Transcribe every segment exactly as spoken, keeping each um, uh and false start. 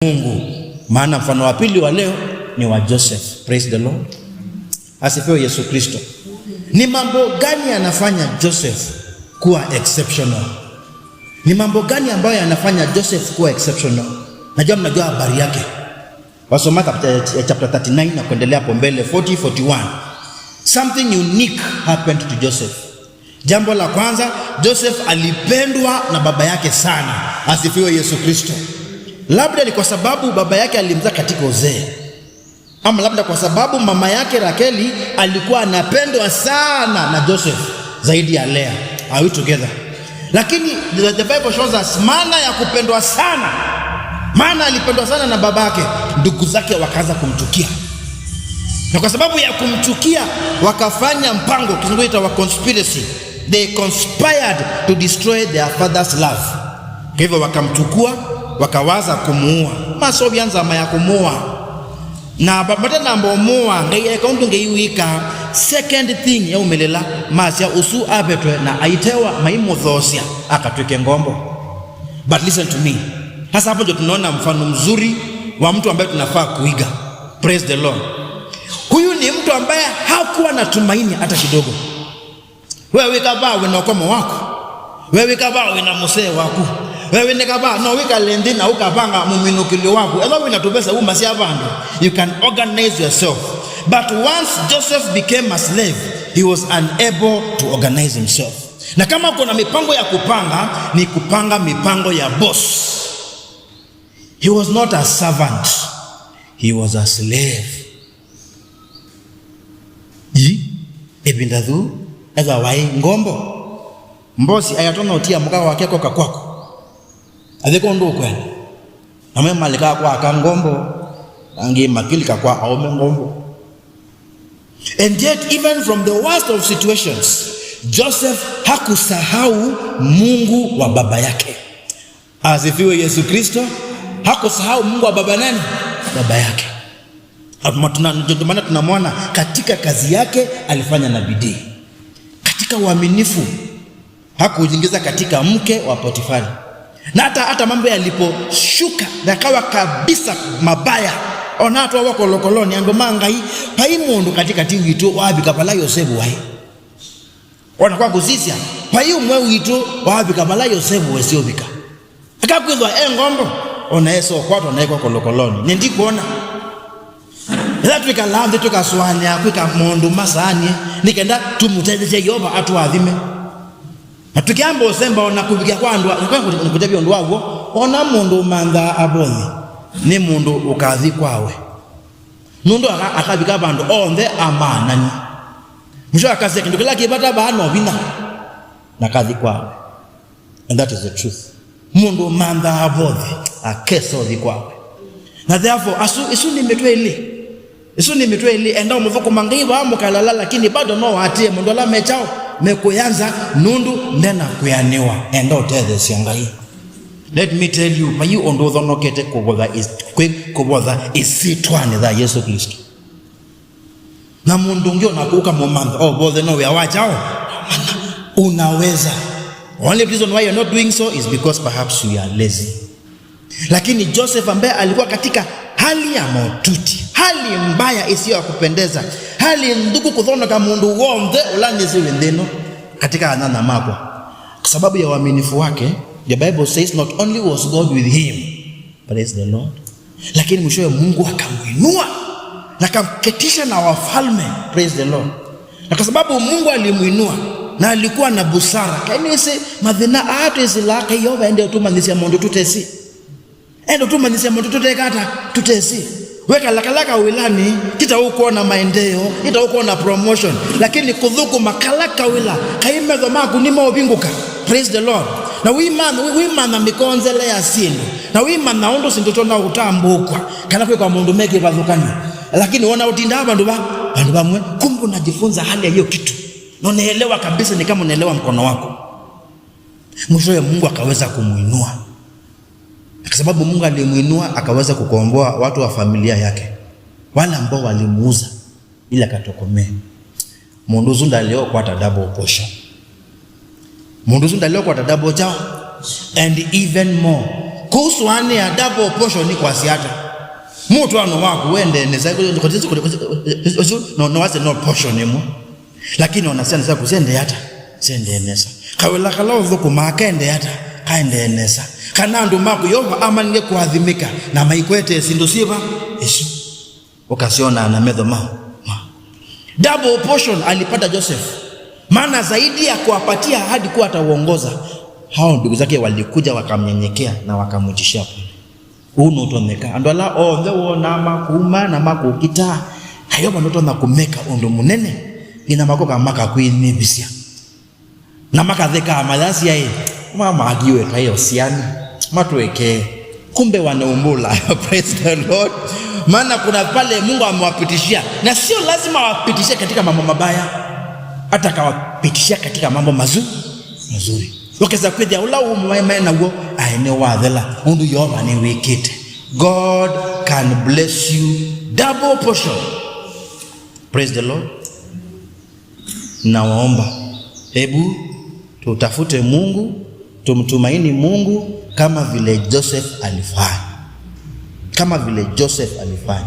Mungu. Maana mfano wa pili wa leo ni wa Joseph. Praise the Lord. Asifiwe Yesu Kristo. Ni mambo gani yanafanya Joseph kuwa exceptional? Ni mambo gani ambayo yanafanya Joseph kuwa exceptional? Najua mnajua habari yake. Wasoma chapter, chapter thirty-nine na kuendelea hapo mbele, forty, forty-one. Something unique happened to Joseph. Jambo la kwanza, Joseph alipendwa na baba yake sana. Asifiwe Yesu Kristo. Labda ni kwa sababu baba yake alimzaa katika uzee, ama labda kwa sababu mama yake Rakeli alikuwa anapendwa sana na Joseph zaidi ya Lea. Are we together? Lakini the, the Bible shows us maana ya kupendwa sana, maana alipendwa sana na babake, ndugu zake wakaanza kumchukia, na kwa sababu ya kumchukia wakafanya mpango, kizungu ita wa conspiracy. They conspired to destroy their father's love. Kwa hivyo wakamchukua, wakawaza kumuua. Masovya nzama ya kumuua. Na ba-, matanamba ũmũa, Ngai eka ũndũ Ngai wĩka. Second thing yaumĩlĩla, masya ũsu avetwe na aitewa maimũthoosya akatw'ĩke ngombo. But listen to me. Sasa hapo ndio tunaona mfano mzuri wa mtu ambaye tunafaa kuiga. Praise the Lord. Huyu ni mtu ambaye hakuwa na tumaini hata kidogo. We wĩ kavaa wĩ na ũkomo waku. We wĩ kavaa wĩ na mũsee waku. We wĩ nĩ kavaa no wĩkale nthĩ na ũkavanga mũminũkĩlyo waku. Ethwa wĩ na tũvesa umasya vandũ, you can organize yourself. But once Joseph became a slave, he was unable to organize himself. Na kama kuna mipango ya kupanga, ni kupanga mipango ya boss. He was not a servant. He was a slave. Yi, ĩvinda yu, ethwa waĩ ngombo. Mbosi ayatonya ũtia mũka wake koka kwaku. Athi kũndũ ũkwenda. Amwe malika kwa aka ngombo, angĩ makilika kwa aume ngombo. And yet, even from the worst of situations, Joseph hakusahau Mungu wa baba yake. Asifiwe Yesu Kristo. Hakusahau Mungu wa baba nani? Baba yake. Ndio maana tunamwona katika kazi yake alifanya na bidii, katika uaminifu. Hakujiingiza katika mke wa Potifari. Na hata, hata mambo yaliposhuka, yakawa kabisa mabaya, ona atwawa kolokoloni, andũ ma Ngai, vai mũndũ katikati witũ wavika vala Yosevu waĩ. Ona kwa kũsisya, vai ũmwe witũ wavika vala Yosevu wesĩ ũvika. Akakwĩthwa e ngombo, ona esa ũkwatwa na ekwa kolokoloni. Nĩ ndikwona. Ĩla twĩkalaa nthĩ tũkasũanĩa kwĩka maũndũ masaanie, nĩ kenda tũmũtethesye Yeova atũathime. Na tũkĩamba ũsemba ona kũvikĩa kwa andũ, kũtavya ũndũ wa w'o, ona mũndũ ũmanthaa avothi, nĩ mũndũ ũkathi kwawe. Nũndũ aka-, akavika vandũ onthe amaanani. Mũsyo akasya kĩndũ kĩla kĩ vata vaa no vinya, na kathi kwawe. And that is the truth. Mũndũ ũmanthaa avothi, akesa ũthi kwawe. Na therefore, asu, isu nĩ mĩtwe ĩlĩ. Isu nĩ mĩtwe ĩlĩ, enda ũmũthũkũma Ngai vaa mũkalala, lakini bado no watie mũndũ ala mekyaũ, mekũyanza, nũndũ ndena kwĩanĩwa, enda ũtetheesya Ngai. Let me tell you, vai ũndũ ũthonokete kũvotha is-, kwĩ kũvotha ĩsyĩtwanĩ ya Yesu Kristo. Na mũndũ ũngĩ ona kũka mũmantha, oh, vothe no wĩa wa kyaũ? Unaweza. Only reason why you're not doing so is because perhaps you are lazy. Lakini Joseph ambaye alikuwa katika hali ya maututi, hali mbaya isiyo ya kupendeza, hali nthũku kũthonoka mũndũ w'onthe ũla nĩsĩ wĩ nthĩ ĩno, katika anyanya makwa, kwa sababu ya uaminifu wake, the Bible says not only was God with him, praise the Lord, lakini mwishowe Mungu akamwinua na akamketisha na wafalme. Praise the Lord. Na kwa sababu Mungu alimwinua na alikuwa na busara, kainĩsĩ mathĩna aa twĩsĩlaa, kai Yeova ende ũtũmanyĩsya maũndũ tũtesĩ. Ende ũtũmanyĩsya maũndũ tũteka ata, tũtesĩ. Wekala kala kawĩlanĩ, ti ta ũkwona maendeeo, ti ta ũkwona promotion, lakini kũthũkũma kala kawĩla, kai metho maku nĩmeũvingũka. Praise the Lord. Na wĩmanya, wĩ-, wĩmanya mĩkonzele ya syĩndũ. Na wĩmanya ũndũ syĩndũ tona ũtambũkwa, kana kwĩkwa maũndũ me kĩvathũkany'o. Lakini wona ũtindaa vandũ va, vandũ vamwe, kumbe unajifunza hali ya hiyo kitu. Na unaelewa kabisa ni kama unaelewa mkono wako. Mwishowe Mungu akaweza kumuinua. Na kwa sababu Mungu alimuinua, akaweza kukomboa watu wa familia yake, wale ambao walimuuza ili akatokomee. Mũndũ ũsu ndaleo kwata double portion. Mũndũ ũsu ndaleo kwata double chao. And even more, Ũsũanĩa double portion nĩ kwasya ata? Mũtwaano waku wendee nesa, ũsu no, no wasya no portion ĩmwe. Lakini ona syana syaku syendee ata? Syendee nesa. Kawĩla kala ũthũkũmaa kendee ata? Kaendee nesa. Kana andũ maku Yeova amanĩlye kũathimĩka na maikwetee syĩndũ syĩva? Isu. Ũkasyonaa na metho mao. Ma. Double portion alipata Joseph. Maana zaidi ya kuwapatia ahadi kuwa atauongoza, hao ndugu zake walikuja wakamnyenyekea na wakamwitishia pole. Ũu nũtonyeka. Andũ ala onthe wonaa makũuma na makũkita, na Yeova nũtonya kũmeka ũndũ mũnene, nginya makoka makakwĩnyivĩsya. Na makathekaa mayasya ĩ, mamakiwe kaĩ osiani, matwekee. Kumbe wanaumbula. Praise the Lord. Maana kuna pale Mungu amewapitishia, na sio lazima awapitishie katika mambo mabaya, hata akawapitishia katika mambo mazu-, mazuri. Ũkesa kwĩthĩa ũla ũmwe me naw'o aĩ nĩwathela, ũndũ Yeova nĩwĩkĩte. God can bless you double portion. Praise the Lord. Nawaomba, hebu tutafute Mungu, tumtumaini Mungu kama vile Joseph alifanya. Kama vile Joseph alifanya.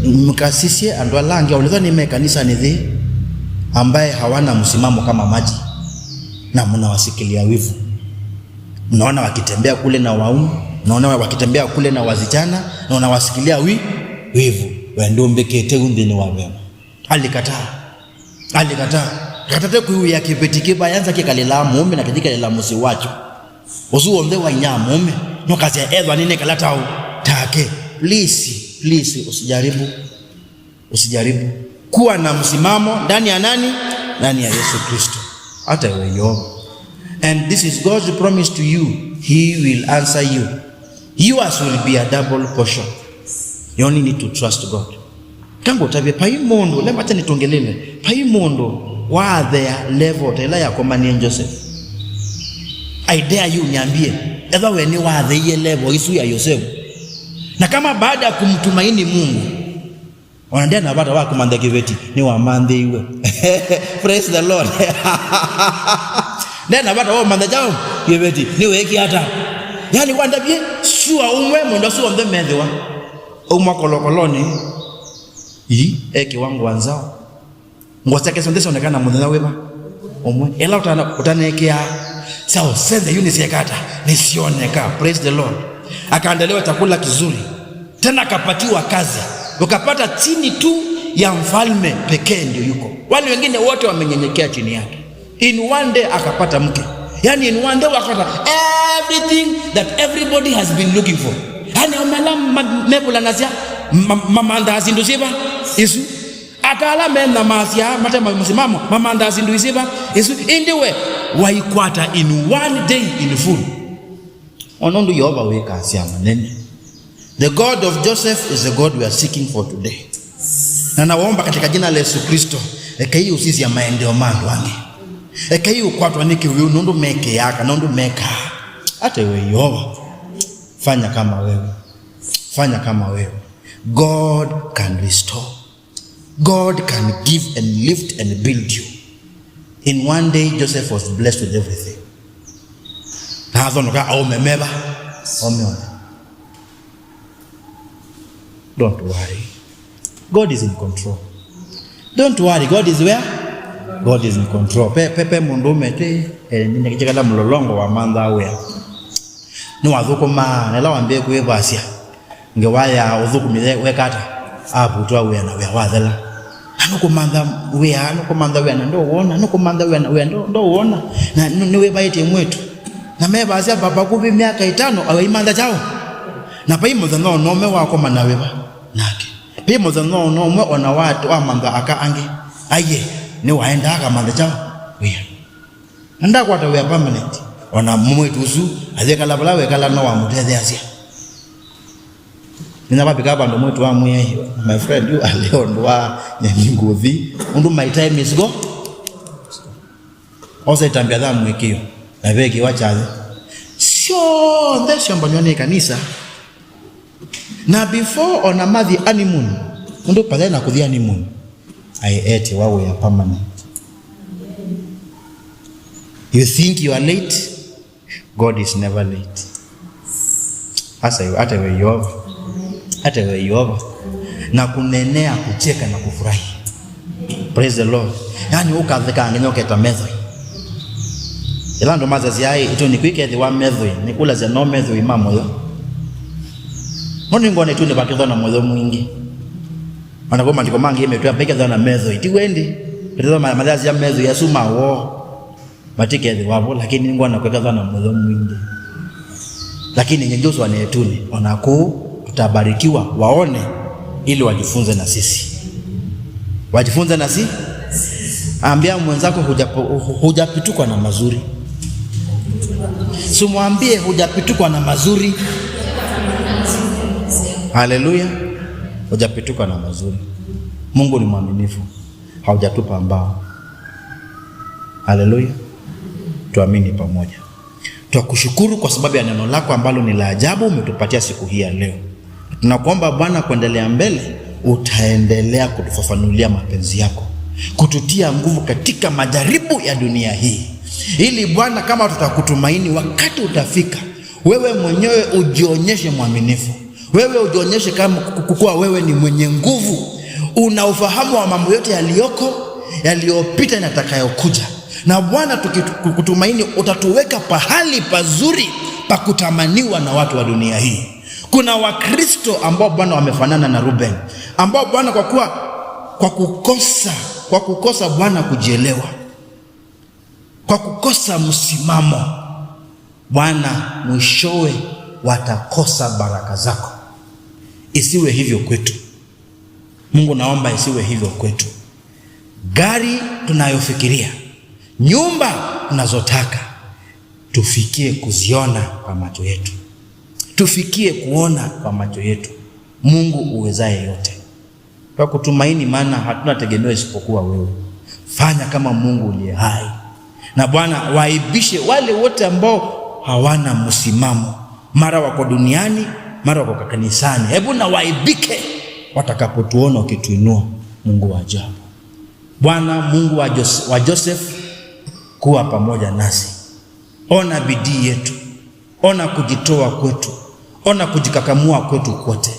Mkasisye andũ ala angĩ, ũlĩthwa nĩ me kanisanĩ thĩ, ambaye hawana msimamo kama maji, na mnawashikilia wivu. Mnaona wakitembea kule na waume, mnaona wakitembea kule na wasichana, na unawashikilia wi-, wivu. We ndũmbĩkĩte u nthĩnĩ wa vema. Alikataa. Alikataa. Katate kwĩw'ĩa kĩveti kĩvaya nza kĩkalĩlaa mũũme na kĩthi kĩkalĩla mũsyĩ wakyo. Ũsu w'onthe wa inya mũũme, nũkasya ethwa nĩnekala taũ take. Please, please, usijaribu. Usijaribu. Kuwa na msimamo ndani ya nani? Ndani ya Yesu Kristo. Hata iwe Yeova. And this is God's promise to you. He will answer you. Yours will be a double portion. You only need to trust God. Kangũtavye, vai mũndũ, lema tene tũngĩlĩle, vai mũndũ waathea level ta ĩla yakomanie Joseph. I dare you, niambie, ethwa we nĩwatheie level isu ya Yosefu. Na kama baada ya kumtumaini Mungu, ona ndena vata wa kũmantha kĩveti, nĩwamanthĩiwe. Praise the Lord. Ndena vata wa ũmantha kyaũ? Kĩveti, nĩweekie ata? Yani, wandavye, sua ũmwe, mũndũ asu onthe methĩwa. Auma kolokolonĩ, ii, ekĩwa ngũa nzaũ. Ngũa syake syonthe syonekana mũthenya wĩva? Ũmwe. Ĩla ũtana-, ũtanekĩaa, syaũ syonthe yu nĩsyeka ata? Nĩsyoneka. Praise the Lord. Akaandaliwa chakula kizuri. Tena akapatiwa kazi. Ukapata chini tu ya mfalme pekee ndio yuko. Wale wengine wote wamenyenyekea chini yake. In one day akapata mke. Yani, in one day wakapata everything that everybody has been looking for. Yani, aũme ala ma-, mevũlanasya, ma-, mamanthaa syĩndũ syĩva? Isu. Ata ala menyamasya, mate ma-, mũsimamo, mamanthaa syĩndũ isyĩva? Isu. Ĩndĩ we waikwata in one day in full. Ona ũndũ Yeova wĩkaa syama nene. The God of Joseph is the God we are seeking for today. Na nawaomba katika jina la Yesu Kristo, ekai ũsisya maendeeo ma andũ angĩ. Ekai ũkwatwa nĩ kĩwĩu nũndũ mekĩaa kana ũndũ mekaa. Hata iwe Yeova, fanya kama wewe. Fanya kama wewe. God can restore. God can give and lift and build you. In one day, Joseph was blessed with everything. Na athonoka aũme meva? Aũme onthe. Don't worry. God is in control. Don't worry. God is where? God is in control. Pe, pe, pe mũndũ ũmwe twĩ, eh, nĩnekĩkala mũlolongo wa mantha wĩa. Nĩwathũkũmaa, na ĩla wambĩe kwĩvasya, ngewa ya ũthũkũmi ye-, weka ata? Avutwa wĩa na wĩa wathela. Na nũkũmantha wĩa, nũkũmantha wĩa na ndowona, nũkũmantha wĩa na wĩa ndo-, ndowona. Na nũ-, nĩwĩvaĩtye mwĩtu. Na mevasya va-, vakuvĩ myaka ĩtano, aimantha kyaũ? Na vai mũthenya o na ũmwe wakoma na wĩva nake. Vai mũthenya o na ũmwe o na wa-, wamantha aka angĩ. Aiye, nĩwaendaa akamantha kyaũ? Wĩa. Na ndakwata wĩa permanent. O na mwĩtu ũsu ayĩkala vala wekala no wamũtetheasya. Nginya vavika vandũ mwĩtu amwĩa, "My friend, yu aleo ndwa nyeni ngũthi, ũndũ my time is go." Osa ĩtambya ya mũĩkĩĩo, na vekĩwa kyathe. Syonthe syombanywa nĩ kanisa. Na before o na mathi honeymoon, ũndũ pale na kũthi honeymoon, aĩ etiwa wĩa permanent. You think you are late? God is never late. Asa, hata we Yehova. Hata we Yehova. Na kunenea, kucheka na kufurahi. Praise the Lord. Yaani, ũkatheka nginya ũketa methoi. Ĩla andũ masasya, "Ĩtunĩ kwĩ kethĩwa methoi," nĩkũlasya, "No methoi ma mũyo?" Mo nĩngwona ĩtunĩ vakethwa na mũyo mwingĩ. Ona kwa maandĩko mangĩ metwĩa, "Vaikethwa na methoi." Ti wendi? Petero ma-, mathasya methoi asu ma woo. Matikethĩwa vo, lakini nĩngwona kwekethwa na mũyo mwingĩ. Lakini nye Joshua na ĩtunĩ, ona kũu tutabarikiwa, waone ili wajifunze na sisi. Wajifunze na si? Ambia mwenzako, "Hujapo-, hu-, hujapitukwa na mazuri." Si mwambie, "Hujapitukwa na mazuri." Haleluya. Hujapitukwa na mazuri. Mungu ni mwaminifu. Haujatupa mbao. Haleluya. Tuamini pamoja. Twakushukuru kwa sababu ya neno lako ambalo ni la ajabu umetupatia siku hii ya leo. Tunakuomba Bwana, kuendelea mbele, utaendelea kutufafanulia mapenzi yako, kututia nguvu katika majaribu ya dunia hii, ili Bwana, kama tutakutumaini, wakati utafika, wewe mwenyewe ujionyeshe mwaminifu. Wewe ujionyeshe kama kukuwa wewe ni mwenye nguvu, una ufahamu wa mambo yote yaliyoko, yaliyopita na yatakayokuja. Na Bwana, tukikutumaini, utatuweka pahali pazuri pa kutamaniwa na watu wa dunia hii. Kuna Wakristo ambao, Bwana, wamefanana na Ruben, ambao, Bwana, kwa kuwa, kwa kukosa, kwa kukosa, Bwana, kujielewa, kwa kukosa msimamo, Bwana, mwishowe watakosa baraka zako. Isiwe hivyo kwetu. Mungu, naomba isiwe hivyo kwetu. Gari tunayofikiria, nyumba tunazotaka, tufikie kuziona kwa macho yetu. Tufikie kuona kwa macho yetu. Mungu uwezaye yote. Twakutumaini, maana hatuna tegemeo isipokuwa wewe. Fanya kama Mungu uliye hai. Na Bwana, waaibishe wale wote ambao hawana msimamo, mara wako duniani, mara wako kanisani. Hebu na waaibike watakapotuona ukituinua, Mungu wa ajabu. Bwana, Mungu wa Jos-, wa Joseph, kuwa pamoja nasi. Ona bidii yetu. Ona kujitoa kwetu. Ona kujikakamua kwetu kwote.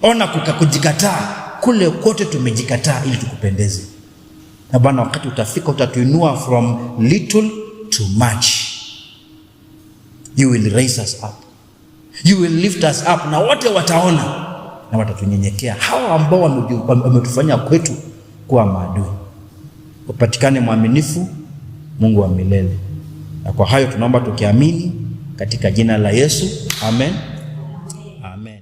Ona kuka-, kujikataa kule kwote tumejikataa ili tukupendeze. Na Bwana, wakati utafika, utatuinua from little to much. You will raise us up. You will lift us up. Na wote wataona na watatunyenyekea. Hawa ambao wameju-, wame-, wametufanya kwetu kuwa maadui. Upatikane mwaminifu, Mungu wa milele. Na kwa hayo tunaomba tukiamini katika jina la Yesu. Amen. Amen.